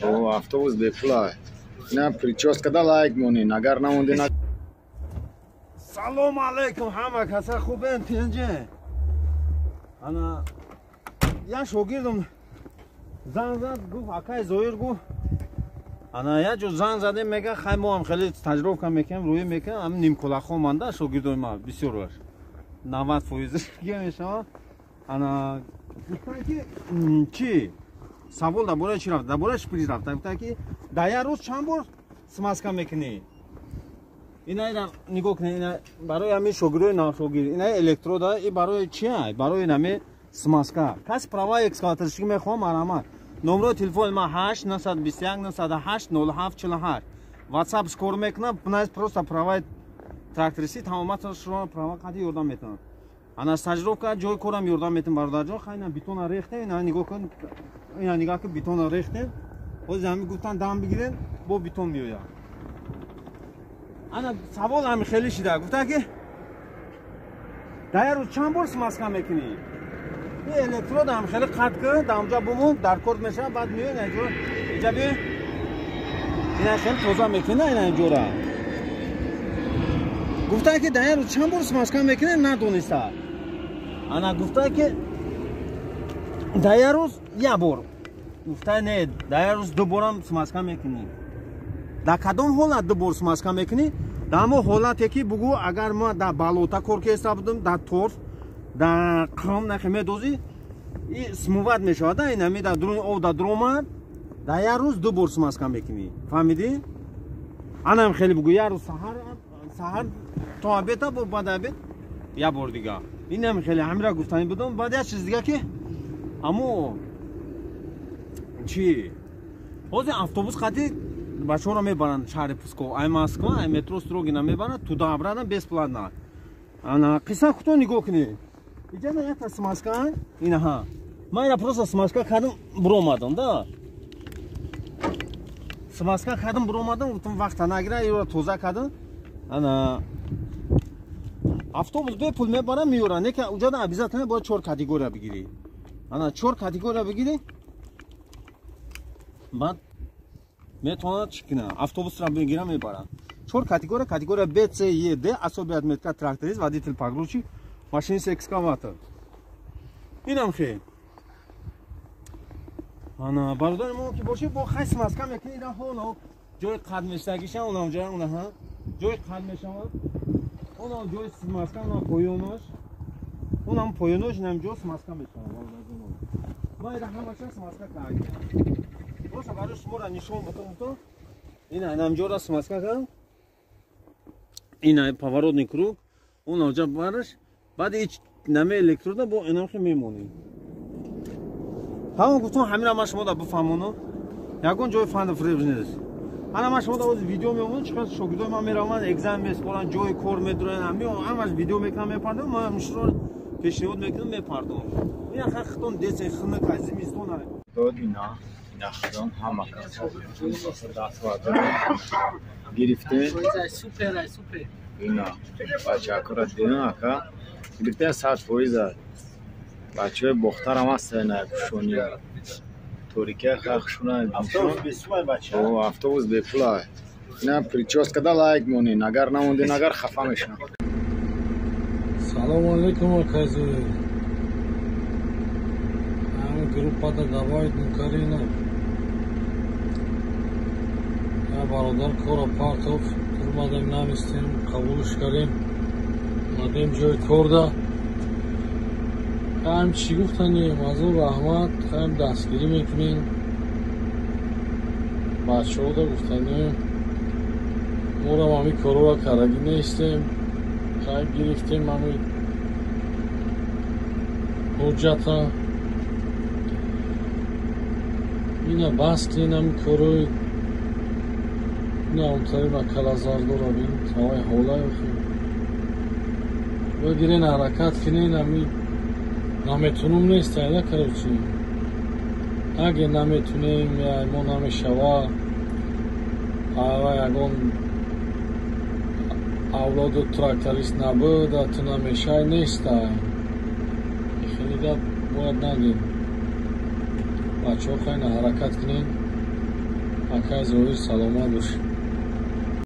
О, автобус бепула. Ина прическа да лайк монин, агар намонде на. Салом алейкум, ҳама каса хубен, тинҷе. Ана я шогирдам занг зад, гуфт акай Зоир, гуфт ана я ҷо занг задем, мега хай мо ҳам хеле стажировка мекунем, рӯӣ мекунем, ҳам нимколахо манда шогирдои ма бисёраш 90% мешавад. Ана гуфтанд ки чи савол дар бораи чи рафт, дар бораи шприц рафт. Гуфтанд ки дар як рӯз чанд бор смазка мекунӣ? Ина нигоҳ кунед, ина барои ҳамин шогирдои навшогирд, ина электрода, и барои чи? Барои ҳамин смазка. Кас права экскаваторщик мехоҳам, марҳамат. Номрои телефони ман 8 921 908 07 48. WhatsApp кор мекунам, просто праваи трактористи тамоматро шумо права қади ёрдам метавонад. Ана стажировка ҷои корам ёрдам метавон, бародарҷон. Хай ина бетона рехтем, ина нигоҳ кун, ина нигоҳ кун, бетона рехтем. Ҳозир ҳамин гуфтан дам бигирен, бо бетон меояд. Ана савол ҳами хеле шида, гуфта ки дар як рӯз чанд бор смазка мекунӣ? Ин электрод ҳам хеле қатъ кун, дар онҷа бумон, дар кор мешавад, баъд меояд инҷо, инҷа биё, ина хеле тоза мекунӣ ина инҷора. Гуфта ки дар як рӯз чанд бор смазка мекунӣ, надониста. Ана гуфта ки дар як рӯз як бор. Гуфта не, дар як рӯз ду борам смазка мекунӣ. Дар кадом ҳолат ду бор смазка мекунӣ? Дар ҳамон ҳолате ки бугӯ агар ма дар болота кор кеста будам, дар торф, дар қиром нахе медозӣ, и смывать мешавад, ин ҳами дар дуруни об дар дуромад, дар як рӯз ду бор смазка мекунӣ. Фаҳмидӣ? Анам хеле бугӯ як рӯз саҳар, саҳар то обеда, бо баъд обед як бор дига. Инам хеле ҳамира гуфтанӣ будам. Баъд як чиз дига ки амо чи ҳозир автобус қати бачаҳоро мебаранд шаҳри Псков, ай Москва, ай метро Строгина мебаранд, туда обратно бесплатно. Ана қисса кутоҳ нигоҳ кунед. Иҷа на якта смазка, инаҳа. Ман ина просто смазка кардам, буромадам, да. Смазка кардам, буромадам, гуфтам вақта нагира, иро тоза кардам. Ана автобус бепул мебарам, меёрам. Не ки уҷада обязательно бояд чор категория бигирӣ. Ана чор категория бигирӣ, баъд метавонад чӣ кунад? Автобусро мегирам, мебарам. Чор категория, категория Б, С, Е, Д, особый отметка тракторист, водитель погрузчик, машинист экскаватор. Инам хел. Ана бародари мо ки бошед, бо хай смазка мекунӣ, ина ҳоло ҷои қад мешавагиша, онам ҷои онаҳа, ҷои қад мешавад. Онам ҷои смазка, онам поёнаш. Онам поёнаш, инам ҷо смазка мешавад, бародарҷонон. Ман ира ҳамаша смазка кардам. Просто барои шуморо нишон бутам, ина инам ҷоро смазка кардам. Ина поворотный круг, он ҷа бараш, баъд ҳеч наме электрода бо инам хе мемонем. Ҳамон гуфтам ҳамира ман шумо да бифаҳмонам. Ягон ҷои фанду фиреб нест. Ана ман шумо да оз видео мемонам, чӣ қадр шогирдои ман мераванд, экзамен меспоранд, ҷои кор медуранд, ҳамин ҳамаш видео мекунам, мепардам, ман ҳамшуро пешниҳод мекунам, мепардам. Ина хай хитон десен хинак ай зимистон ай. Дод ина, ина хидон ҳама каса даст вардор гирифте. Супер, супер. Ина бачакора дидем ака гирифте 100%. Бачаҳои бохтарам ҳастанд, ина кушония. Торикия хахшуна. Автобус бесумай бача. О, автобус бепула. Ина прическа да лайк монин, агар намондин, агар хафа мешавам. Салом алейкум, акай Зоир. Ҳамин группада добавить мукарина. Я бародар корро партоф, турмадем, намистем, қабулш кардем. Омадем ҷои корда. Ҳам чӣ гуфтанем, аз ӯ раҳмат, ҳам дастгирӣ мекунем. Бачаҳода гуфтанем, морам ҳамин корҳоро кардагӣ нестем. Хай гирифтем ҳамин ҳуҷҷата. Ина бас кунем ҳамин корҳои ина онтари макалазардора бин, тавай ҳолай охи. Бигирен ҳаракат кунен, ҳамин наметунум нест, айда короче. Аге наметунем, мо намешава, ава ягон авлоду тракторист набуд, ту намешай нест. Хеле гап бояд нагем. Бачаҳо хайна ҳаракат кунен. Акай Зоир, саломат бош.